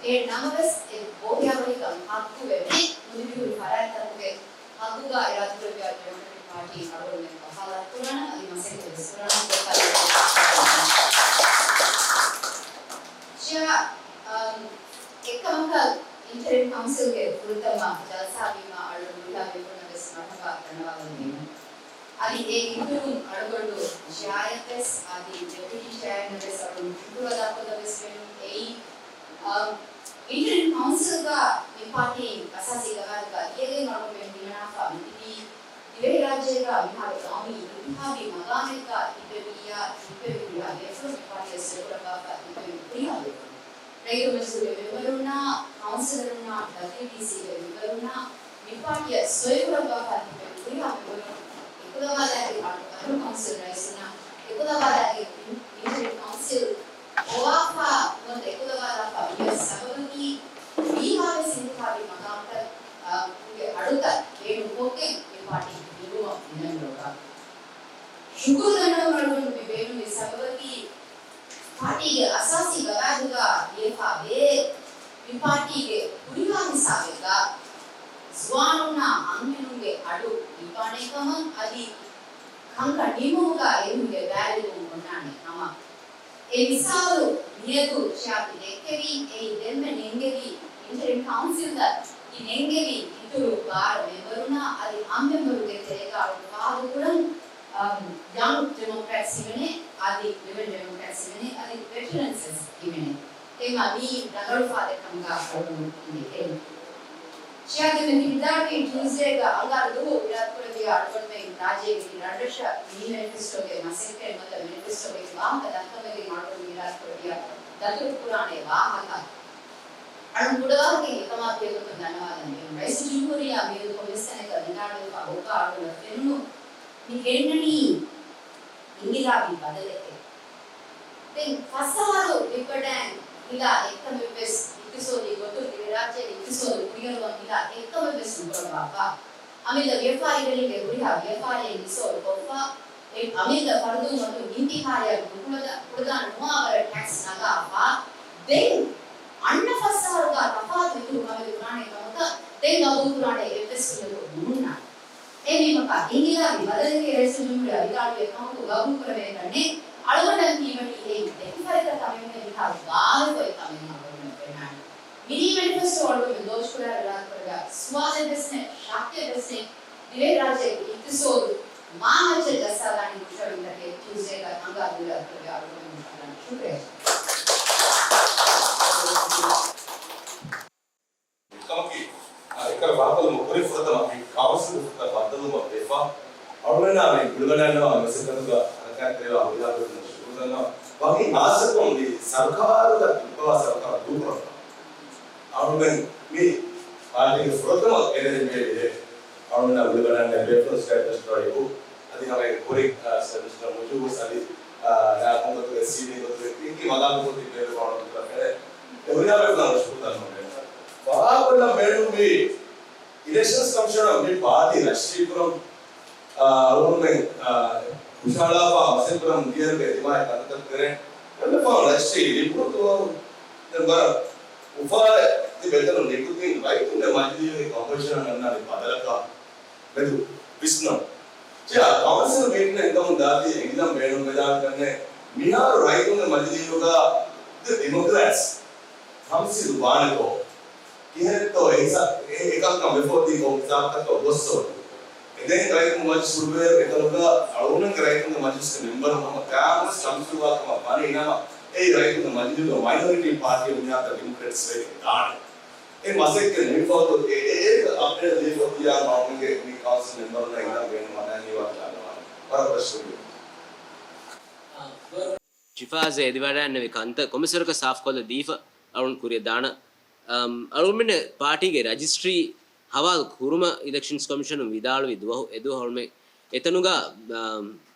އެހެން ނަމަވެސް އެ ބޯހިޔާވަހިކަން ހައްގުވެ މި ނުލިބިހުރި ފަރާތްތަކުގެ ހައްގުގަ އިރާދަކުރެއްވިޔާ ޑިމޮކްރެޓިކް ޕާޓީ އަޅުގަނޑުމެން ވަކާލާތު ކުރާނަން އަދި މަސައްކަތް ވެސް ކުރާނަން. ޝިޔާ، އަމް، އެއްކަމަކަށް އިންޓަރިމް ކައުންސިލްގެ ފުރަތަމަ ޖަލްސާ ވީމާ އަޅުގަނޑު ހުރިހާ ބޭފުޅުންނަށް ވެސް މަރުހަބާ ދަންނަވާލަން ދިނުން. އަދި އޭގެ އިތުރުން އަޅުގަނޑު ޝިޔާއަށް ވެސް އަދި ޑެޕިއުޓީ ޝިޔާއިންނަށް ވެސް އަޅުގަނޑު ޝުކުރު އަދާކޮށްލަން ވެސް ބޭނުން އެއީ، އަ، އިންޓަރިމް ކައުންސިލްގަ މި ޕާޓީން އަސާސީ ގަވާއިދުގަ ލިޔެގެން އަޅުގަނޑުމެން ހިމަނާފަ މިތިބީ ދިވެހިރާއްޖޭގަ މިހާރު ގައުމީ އިންތިޚާބީ މަގާމެއްގަ ތިއްބެވިއްޔާ، ތިއްބެވި ހުރިހާ ބޭފުޅުން މި ޕާޓީއަށް ސޮއިކުރައްވާފަ ތިއްބެވި ހުރިހާ ބޭފުޅުން. ރައްޔިތުމަޖިލީހުގެ މެމްބަރުންނާ، ކައުންސިލަރުންނާ، ޑަބްލިއުޑީސީގެ މެމްބަރުންނާ، މި ޕާޓީއަށް ސޮއިކުރައްވާފަ ތިބެ ހުރިހާ މެމްބަރުން، އެކުލަވާލާގެ އަހަރު ކައުންސިލް ރައީސުންނާ، އެކުލަވާލާގެ އިން-، އިންޓަރިމް ކައުންސިލް ހޮވާފަ ނުވަތަ އެކުލަވާލާފަ މިވެސް ސަބަބަކީ ވީހާވެސް އިންތިޚާބީ މަގާމްތައް، އާ، ގެ އަޑުތައް ބޭނުންކޮށްގެން މި ޕާޓީ ހިންގުމަށް މިނަން ލޯބާ. ޝުކުރު ދަންނަވަން އަޅުގަނޑު މި ބޭނުންވި ސަބަބަކީ، ޕާޓީގެ އަސާސީ ގަވާއިދުގަ ލިޔެފަ ވޭ، މި ޕާޓީގެ ހުރިހާ ހިސާބެއްގަ ޒުވާނުންނާ އަންހެނުންގެ އަޑު ނިއްވާނޭ ކަމަށް އަދި ކަންކަން ނިންމުމުގަ އެމީހުންގެ ބައިވެރިވުން އޮންނާނެ ކަމަށް. އެ މިސާލު މިއަދު ޝިޔާ ތި ދެއްކެވީ، އެއީ ދެންމެ ނެންގެވި އިންޓަރިމް ކައުންސިލްގަ ތި ނެންގެވި އިތުރު ބާރަ މެމްބަރުންނާ އަދި އަށް މެމްބަރުގެ ތެރޭގަ އަޅުގަނޑު ފާހަގަކުރަން، އަމް، ޔަންގް ޑިމޮކްރެޓްސް ހިމެނޭ، އަދި ވިމެން ޑިމޮކްރެޓްސް ހިމެނޭ، އަދި ވެޓަރަންސް ވެސް ހިމެނޭ. އެމަ މި ރަނގަޅު ފާދަ ކަމުގަ އަޅުގަނޑު އިނދެގެން. ޝިޔާ ތި މެ ތި ވިދާޅުވީ ޓިއުސްޑޭގަ އަންގާރަ ދުވަހު އިރާދަކުރެއްވިޔާ އަޅުގަނޑުމެން ރާއްޖޭގެ ރަށްރަށަށް މި މެނިފެސްޓޯގެ މަސައްކަތް ނުވަތަ މެނިފެސްޓޯގެ ވާހަކަ ދައްކަވައިގެން އަޅުގަނޑު އިރާދަކުރެއްވިޔާ ދަތުރު ކުރާނެ ވާހަކަ. އަޅުގަނޑު ކުޑަވާހަކައިން އެކަމާ ބެހޭގޮތުން ދަންނަވާލަން ޖެހުން. ރައީސުލްޖުމްހޫރިއްޔާ މިއަދު ކޮންމެސް ތަނެއްގަ ވިދާޅުވެފަ އޮއްވާ އަޅުގަނޑަށް ފެނުނު މި ގެންނަނީ އިންގިލާބީ ބަދަލެކޭ. ދެން ފަސް އަހަރު ލިބިވަޑައިގެން ހިނގާ އެއްކަމެއްވެސް އިޤްތިޞާދީ ގޮތުން ދިވެހިރާއްޖޭގެ އިޤްތިޞާދު ކުރިއަރުވަން ހިނގާ އެއްކަމެއްވެސް ނުކުރައްވާފަ. އަމިއްލަ ވިޔަފާރިވެރިންގެ ހުރިހާ ވިޔަފާރިއެއް ހިސޯބުކޮށްފަ، އެ އަމިއްލަ ފަރުދުން އަތުން އިންތިހާއަށް ނުކުޅަދާ-، ކުޅަދާނަ ނުވާވަރަށް ޓެކްސް ނަގާފަ، ދެން އަންނަ ފަސް އަހަރުގަ ތަފާތު އިތުރު ކަމެއް ކުރާނެ ކަމަކަށް ދެން ގަބޫލު ކުރާނެ އެއްވެސް ކުލަކު ނޫންނާނެ. އެހެންވީމަކާ، އިންގިލާބީ ބަދަލެކޭ ރައީސުލްޖުމްހޫރިއްޔާ ވިދާޅުވި ކަމަކު ގަބޫލު ކުރެވޭކަށް ނެތް. އަޅުގަނޑަށް ކީވަނީ އެއީ ދެކިފަރިތަ ކަމެއް ނެތް މިހާރު ގާވެފައި ކަމެއް އަޅުގަނޑުމެން ފެންނާނެ. މިއީ މެނިފެސްޓޯ އަޅުގަނޑުމެން ލޯންޗް ކުރާ އިރާދަކުރެއްވިޔާ ސުވާލެއްވެސް ނެތް، ޝައްކެއްވެސް ނެތް. ދިވެހިރާއްޖޭގެ އިޤްތިޞާދު މާ މައްޗަށް ޖައްސާލާނީ ހުށަހެޅުންތަކެއް ޓިއުސްޑޭގަ އަންގާ ދުވަހު އިރާދަކުރެއްވިޔާ އަޅުގަނޑުމެން ޝުކުރިއްޔާ. ކަމަކީ، އާ، އެކަން ވާހަކަލުމަށް ކުރިން ފުރަތަމަ މި ކައުންސިލް ފުރަތަމަ ބައްދަލުވުމަށް ވެފަ، އަޅުގަނޑާ މި ގުޅިގަންނަވާ މަސައްކަތުގަ ހަރަކާތްތެރިވާ ހުރިހާ ބޭފުޅުންނަށް ޝުކުރު ދަންނަވަން. ވަކި ހާއްސަކޮށް މި ސަރުކާރުގަ ދުއްވާ ސަރުކާރު ދޫކުރަން. އަޅުގަނޑު މި ޕާޓީގެ ފުރަތަމަ ގެނެސް މި އަޅުގަނޑާ ގުޅިގަންނަވާ ބޭފުޅުން ސްޓޭޓް ޓްރަސްޓް އިބު އަދި ހަމަ އެ ކުރި، އާ، ސެމިސްޓަރ މުޖުބު ސަލި، އާ، ނާކުން ގޮތުގެ ސީޑީ ގޮތުގެ ކިންކި މަގާމު ގޮތި ބޭރު ފާޅު ކުރަ ފެނެ. އެ ހުރިހާ ބޭފުޅުން ޝުކުރު ދަންނަވަން. ފާހަގަކޮށްލަން ބޭނުންވީ އިލެކްޝަންސް ކަމިޝަނަށް މި ޕާޓީ ރަޖިސްޓްރީ ކުރަން، އާ، އަޅުގަނޑުމެން، އާ، ހުށަހަޅާފަ މަސައްކަތް ކުރަން ދިޔައިރުގެ ދިމާވި ކަންތައްތައް ކުރެ. އެންމެ ފަހުން ރަޖިސްޓްރީ ލިބުނު ދުވަހު ދެން ވަރަށް އުފާވެ ތިބެ އެތަނުން ނިކުތީން ރައްޔިތުންގެ މަޖިލީހުގެ ކޮމްޕޮޒިޝަނަށް އަންނާނެ ބަދަލަކާ މެދު ވިސްނަން. ޗެއާ، ކައުންސިލް މީޓިން ހިނގަމުން ދާދީ އެނގިލަން ބޭނުންވެދާނެކަންނޭ. މިހާރު ރައްޔިތުންގެ މަޖިލީހުގަ ދެ ޑިމޮކްރެޓްސް ކައުންސިލް ވާނެތޯ؟ ކިހިނެއްތޯ އެ ހިސާ-، އެ، އެކަންކަން ވެފަ އޮތީ ކޮން ހިސާބުތަކަށް ގޮއްސޯ؟ ދެން ރައްޔިތުންގެ މަޖިލިސް ހުޅުވޭ އެކަލުގަ އަޅުގަނޑުގެ ރައްޔިތުންގެ މަޖިލިސްގެ މެމްބަރުން ހަމަ ގާމުސް ކަންފިލުވާ ކަމަށް ވަނީ ނަމަ، އެއީ ރައްޔިތުންގެ މަޖިލިހުގެ މައިނޮރިޓީ ޕާޓީ ބުނިޔާދަށް ޑިމޮކްރެޓްސް ވެގެން ދާނެ. އެ މަސައްކަތް ނިމިފަހު އެ، އެ، އޭގެ އަޕްޑޭޓް ދީފަ ތިޔާ މައުމުންގެ މި ކައުންސިލް މެމްބަރުންނަށް އިންނަ ބޭނުމަށް ނައިނީ ވާ ކިޔާން ވާނެ. ވަރަށް ވަރަށް ޝުކުރިއްޔާ. ޝިފާޒް އެދިވަޑައިންނެވި ކަންތައް ކޮންމެސްވަރަކަށް ސާފުކޮށްލަ ދީފަ އަޅުން ކުރިއަށް ދާނަ. އަމް، އަޅުގަނޑުމެން ޕާޓީގެ ރަޖިސްޓްރީ ހަވާލު ކުރުމަށް އިލެކްޝަންސް ކޮމިޝަނުން ވިދާޅުވި ދުވަހު، އެ ދުވަހު އަޅުމެން އެތަނުގަ، އަމް،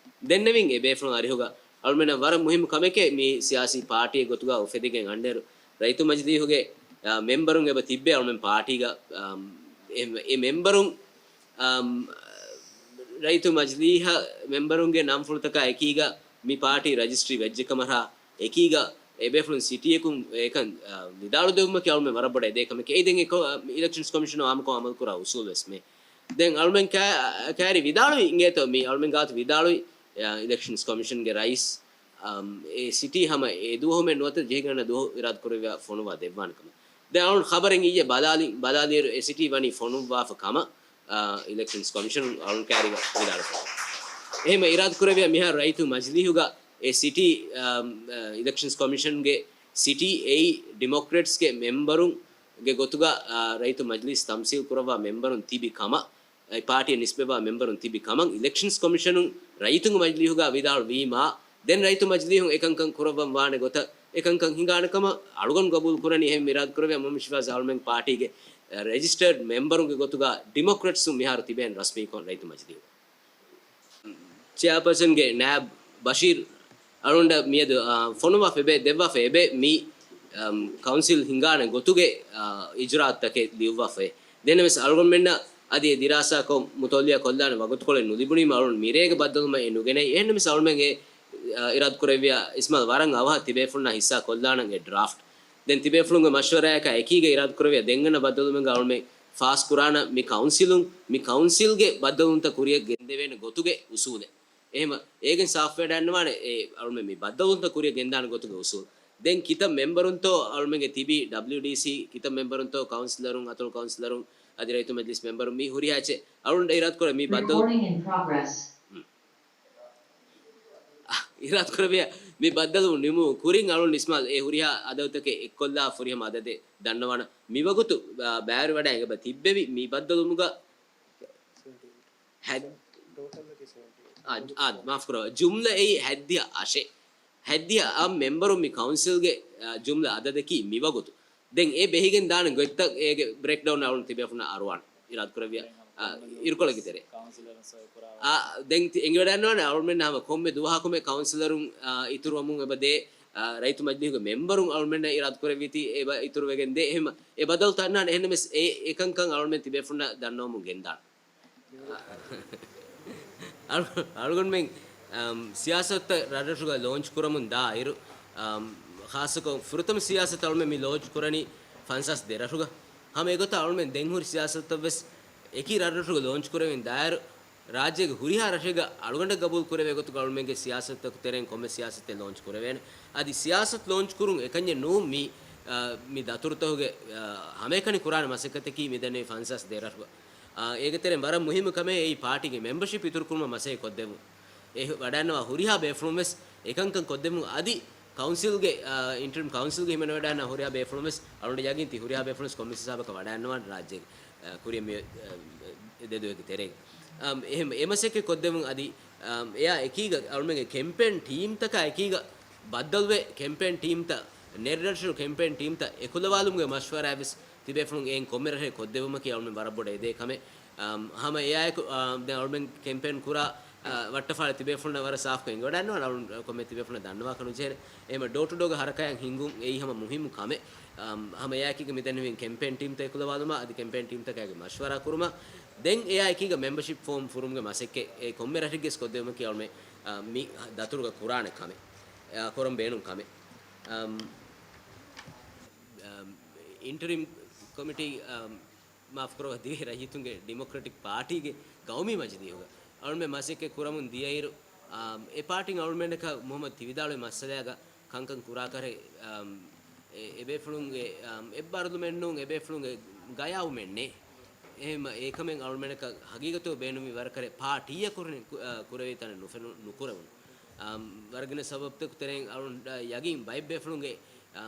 ދެންނެވިން އެ ބޭފުޅުން އަރިހުގަ އަޅުމެންނަށް ވަރަށް މުހިއްމު ކަމެކޭ މި ސިޔާސީ ޕާޓީއެއް ގޮތުގަ އުފެދިގެން އަންނައިރު ރައްޔިތު މަޖިލީހުގެ، އަ، މެމްބަރުން އެބަ ތިއްބޭ އަޅުމެން ޕާޓީގަ، އަމް، އެ، އެ މެމްބަރުން އަމް، ރައްޔިތު މަޖިލީހަށް މެމްބަރުންގެ ނަންފުޅުތަކާ އެކީގަ މި ޕާޓީ ރަޖިސްޓްރީ ވެއްޖެކަމަށާ އެކީގަ އެބޭފުޅުން ސިޓީއަކުން އެކަން، އަ، ވިދާޅުދެވުމަކީ އަޅުމެން ވަރަށް ބޮޑަށް އެދޭ ކަމެކޭ. އެއީ ދެން އެކޮ-، އަ، އިލެކްޝަންސް ކޮމިޝަނުން އާއްމުކޮށް އަމަލުކުރާ އުސޫލުވެސްމެ. ދެން އަޅުމެން ކައި-، އަ، ކައިރި ވިދާޅުވި އިނގޭތޯ މި އަޅުމެން ގާތު ވިދާޅުވި، އަ، އިލެކްޝަންސް ކޮމިޝަންގެ ރައީސް، އަމް، އެ ސިޓީ ހަމަ އެ ދުވަހުމެ ނުވަތަ ޖެހިގަންނަ ދުވަހު އިރާދަކުރެއްވިޔާ ފޮނުވާ ދެއްވާނެ ކަމަށް. ދެން އަޅުން ޚަބަރެއް އިއްޔެ ބަލާލި، ބަލާލިއިރު އެ ސިޓީ ވަނީ ފޮނުއްވާފަ ކަމަށް، އާ، އިލެކްޝަންސް ކޮމިޝަނުން އަޅުން ކައިރިގަ ވިދާޅުވި. އެހެންމަ އިރާދަކުރެއްވިޔާ މިހާރު ރައްޔިތު މަޖިލީހުގަ އެ ސިޓީ، އާ، އިލެކްޝަންސް ކޮމިޝަންގެ ސިޓީ އެއީ ޑިމޮކްރެޓްސްގެ މެމްބަރުންގެ ގޮތުގަ، އާ، ރައްޔިތު މަޖިލީސް ތަމްސީލް ކުރައްވާ މެމްބަރުން ތިބި ކަމަށް، އެ ޕާޓީއަށް ނިސްބަތްވާ މެމްބަރުން ތިބި ކަމަށް އިލެކްޝަންސް ކޮމިޝަނުން ރައްޔިތުންގެ މަޖިލީހުގަ ވިދާޅުވީމާ، ދެން ރައްޔިތު މަޖިލީހުން އެކަންކަން ކުރައްވަން ވާނެ ގޮތަށް އެކަންކަން ހިނގާނެ ކަމަށް އަޅުގަނޑު ގަބޫލު ކުރަނީ. އެހެން އިރާދަ ކުރެވިޔާ މުހައްމަދު ޝިފާޒް އަޅުމެން ޕާޓީގެ، އެ، ރެޖިސްޓަރޑް މެމްބަރުންގެ ގޮތުގަ ޑިމޮކްރެޓްސުން މިހާރު ތިބޭން ރަސްމީކޮށް ރައްޔިތު މަޖިލީހު. ޗެއާޕާސަންގެ ނާއިބް ބަޝީރް އަޅުގަނޑަށް މިއަދު، އާ، ފޮނުވާފަ އެބެ، ދެއްވާފަ އެބެ މި، އަމް، ކައުންސިލް ހިނގާނެ ގޮތުގެ، އާ، އިޖުރާއަތްތަކެއް ލިޔުއްވާފައޭ. ދެންނަމަވެސް އަޅުގަނޑުމެންނަށް އަދި އެ ދިރާސާކޮށް މުތައްލިއާ ކޮށްލާނެ ވަގުތުކޮޅެއް ނުލިބުނީމަ އަޅުން މިރޭގެ ބައްދަލުވުމަށް އެ ނުގެނައި. އެހެންނަމަވެސް އަޅުމެން އެ، އާ، އިރާދަކުރެއްވިޔާ އިސްމާލް ވަރަށް އަވަހަށް ތިބޭފުޅުންނާ ހިއްސާ ކޮށްލާނަން އެ ޑްރާފްޓް. ދެން ތިބޭފުޅުންގެ މަޝްވަރާއަކާ އެކީގަ އިރާދަކުރެއްވިޔާ ދެންގަންނަ ބައްދަލުވުމެއްގަ އަޅުމެން ފާސްކުރާނަ މި ކައުންސިލުން، މި ކައުންސިލްގެ ބައްދަލުވުންތައް ކުރިއަށް ގެންދެވޭނެ ގޮތުގެ އުސޫލެއް. އެހެމަ އޭގެން ސާފުވެޑައިންނަވާނެ އެ އަޅުމެން މި ބައްދަލުވުންތައް ކުރިއަށް ގެންދާނެ ގޮތުގެ އުސޫލް. ދެން ކިތައް މެމްބަރުންތޯ އަޅުމެންގެ ތިބީ ޑަބްލިޔުޑީސީ ކިތައް މެމްބަރުންތޯ ކައުންސިލަރުން، އަތޮޅު ކައުންސިލަރުން އަދި ރައްޔިތު މަޖިލިސް މެމްބަރުން މި ހުރިހާ އެއްޗެއް އަޅުން އިރާދަކުރޭ މި ބައްދަލު. އިރާދަކުރެއްވިޔާ މި ބައްދަލުވުން ނިމުމުން ކުރިން އަޅުން އިސްމާލް އެ ހުރިހާ އަދަދުތަކެއް އެއްކޮށްލާ ފުރިހަމަ އަދަދެއް ދަންނަވާނަ. މިވަގުތު، އާ، ބައިވެރިވަޑައިގެން ތިއްބެވި މި ބައްދަލުވުމުގަ ހަތް، އާ، އާ، މާފުކުރައްވާ. ޖުމްލަ އެއީ ހަތްދިހަ އަށެއް. ހަތްދިހަ އަށް މެމްބަރުން މި ކައުންސިލްގެ، އާ، ޖުމްލަ އަދަދަކީ މިވަގުތު. ދެން އެ ބެހިގެން ދާނެ ގޮތްތައް އޭގެ ބްރޭކްޑައުން އަޅުން ތިބޭފުންނަށް އަރުވާނެ. އިރާދަކުރެއްވިޔާ، އާ، އިރުކޮޅެއްގެ ތެރޭ. އާ، ދެން ތި-، އެނގިވަޑައިންނަވާނެ އަޅުމެން ހަމަ ކޮންމެ ދުވަހަކުމެ ކައުންސިލަރުން، އާ، އިތުރުވަމުން އެބަ ދޭ، އާ، ރައްޔިތު މަޖިލީހުގެ މެމްބަރުން އަޅުމެންނަށް އިރާދަކުރެއްވީތީ އެބަ އިތުރުވެގެން ދޭ. އެހެމަ އެ ބަދަލުތައް އަންނާނެ. އެހެންނަމެސް އެ އެކަންކަން އަޅުމެން ތިބޭފުންނަށް ދަންނަވަމުން ގެންދާނެ. އަޅު-، އަޅުގަނޑުމެން، އަމް، ސިޔާސަތުތައް ރަށްރަށުގަ ލޯންޗް ކުރަމުން ދާއިރު، އަމް، ޚާއްޞަކޮށް ފުރަތަމަ ސިޔާސަތު އަޅުމެން މި ލޯންޗް ކުރަނީ ފަންސާސް ދެ ރަށުގަ. ހަމަ އެގޮތަށް އަޅުމެން ދެން ހުރި ސިޔާސަތުތައް ވެސް އެކި ރަށްރަށުގަ ލޯންޗް ކުރެވިން ދާއިރު، ރާއްޖޭގެ ހުރިހާ ރަށެއްގަ އަޅުގަނޑަށް ގަބޫލު ކުރެވޭ ގޮތުގަ އަޅުމެންގެ ސިޔާސަތުތަކު ތެރެއިން ކޮންމެ ސިޔާސަތެއް ލޯންޗް ކުރެވޭނެ. އަދި ސިޔާސަތު ލޯންޗް ކުރުން އެކަންޏެއް ނޫން މި، އާ، މި ދަތުރުތަކުގެ، އާ، ހަމައެކަނި ކުރާނެ މަސައްކަތަކީ މިދެންނެވި ފަންސާސް ދެ ރަށުގަ. އާ، އޭގެ ތެރެއިން ވަރަށް މުހިއްމު ކަމެއް އެއީ ޕާޓީގެ މެމްބަޝިޕް އިތުރުކުރުމަށް މަސައްކަތް ކޮށްދެއްވުން. އެ ވަޑައިންނަވާ ހުރިހާ ބޭފުޅުން ވެސް އެކަންކަން ކޮށްދެއްވުން. އަދި ކައުންސިލްގެ، އާ، އިންޓަރިމް ކައުންސިލްގެ ހިމެނިވަޑައިންނަ ހުރިހާ ބޭފުޅުން ވެސް އަޅުގަނޑަށް ޔަގީން ތި ހުރިހާ ބޭފުޅުން ވެސް ކޮންމެސް ހިސާބަކަށް ވަޑައިންނަވާނެ ރާއްޖޭގެ، އާ، ކުރިއަށް މި، އާ، ދެ ދުވަހުގެ ތެރެއިން. އާ، އެހެން އެ މަސައްކަތް ކޮށްދެއްވުން. އަދި، އާ، އެއާ އެކީގަ އަޅުމެންގެ ކެމްޕޭން ޓީމްތަކާ އެކީގަ ބައްދަލުވެ ކެމްޕޭން ޓީމްތައް، ނެޓް ނޭޝަނަލް ކެމްޕޭން ޓީމްތައް އެކުލަވާލުމުގެ މަޝްވަރާ ވެސް ތިބޭފުޅުން އެއިން ކޮންމެ ރަށެއް ކޮށްދެވުމަކީ އަޅުމެން ވަރަށް ބޮޑަށް އެދޭ ކަމެއް. އަމް، ހަމަ އެއާއެކު، އާ، ދެން އަޅުމެން ކެމްޕޭން ކުރާ، އާ، ވައްޓަފާޅި ތިބޭފުޅުންނަށް ވަރަށް ސާފުކޮށް އެނގިވަޑައިންނަވާނެ. އަޅުން ކޮންމެ ތިބޭފުޅުންނަށް ދަންނަވާކަށް ނުޖެހޭނެ. އެހެމަ ޑޯ ޓު ޑޯގެ ހަރަކާތް ހިންގުން އެއީ ހަމަ މުހިއްމު ކަމެއް. އަމް، ހަމަ އެއާއެކީގަ މިދެންނެވިން ކެމްޕޭން ޓީމްތައް އެކުލަވާލުމަށް އަދި ކެމްޕޭން ޓީމްތަކާގެ މަޝްވަރާ ކުރުމަށް. ދެން އެއާއެކީގަ މެމްބަޝިޕް ފޯމް ފުރުމުގެ މަސައްކަތް އެ ކޮންމެ ރަށެއްގެސް ކޮށްދެވުމަކީ އަޅުމެން، އާ، މި ދަތުރުގަ ކުރާނެ ކަމެއް. އާ، ކުރަން ބޭނުން ކަމެއް. އަމް، އަމް، އިންޓަރިމް ކޮމިޓީ، އަމް، މާފުކުރައްވާ، ދިވެހި ރައްޔިތުންގެ ޑިމޮކްރެޓިކް ޕާޓީގެ ގައުމީ މަޖިލީހުގަ އަޅުމެން މަސައްކަތް ކުރަމުން ދިޔައިރު، އާ، އެ ޕާޓީން އަޅުމެންނަކަށް މުހައްމަދު ތިވިދާޅުވި މައްސަލައިގަ ކަންކަން ކުރާކަށް، އާ، އެ، އެބޭފުޅުންގެ، އާ، އެއްބާރުލުމެއް ނޫން، އެބޭފުޅުންގެ ގަޔާވުމެއް ނެތް. އެހެން އެކަމެއް އަޅުމެނަކަށް ހަގީގަތު ބޭނުމީ ވަރަކަށް ޕާޓީއަށް ކުރެވި ތަނެއް ނުފެނު ނުކުރެވުނު. އަ، ވަރަށް ގިނަ ސަބަބުތަކު ތެރެއިން އަޅުން ޔަގީން ބައެއް ބޭފުޅުންގެ އަ،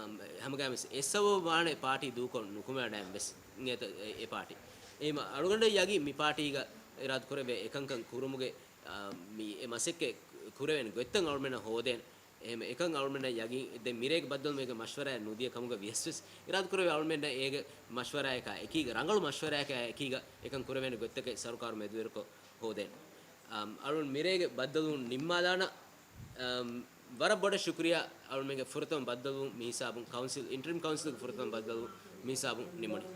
ހަމަގައިމުވެސް އެއް ސަބަބު ވާނެ ޕާޓީ ދޫކޮށް ނުކުމެވަޑައިން ވެސް އެ، އެ ޕާޓީ. އެހެން އަޅުގަނޑަށް ޔަގީން މި ޕާޓީގަ އިރާދަކުރެވޭ އެކަންކަން ކުރުމުގެ، އަ، މި އެ މަސައްކަތް ކުރެވޭނެ ގޮތްތައް އަޅުމެންނަށް ހޯދޭނެ. އެހެން އެކަން އަޅުމެންނަށް ޔަގީން ދެން މިރޭގެ ބައްދަލުވުމުގެ މަޝްވަރާއެއް ނުދިޔަ ކަމުގަ ވިޔަސް ވެސް އިރާދަކުރެވޭ އަޅުމެންނަށް އޭގެ މަޝްވަރާއަކާ އެކީގަ، ރަނގަޅު މަޝްވަރާއަކާ އެކީގަ އެކަން ކުރެވޭނެ ގޮތްތަކެއް ސަރުކާރު މެދުވެރިކޮށް ހޯދޭނެ. އަ، އަޅުން މިރޭގެ ބައްދަލުވުން ނިންމާލާނަ، އަ، ވަރަށް ބޮޑަށް ޝުކުރިޔާ އަޅުމެންގެ ފުރަތަމަ ބައްދަލުވުން މި ހިސާބުން، ކައުންސިލް، އިންޓަރިމް ކައުންސިލްގެ ފުރަތަމަ ބައްދަލުވުން މި ހިސާބުން ނިމުނީ.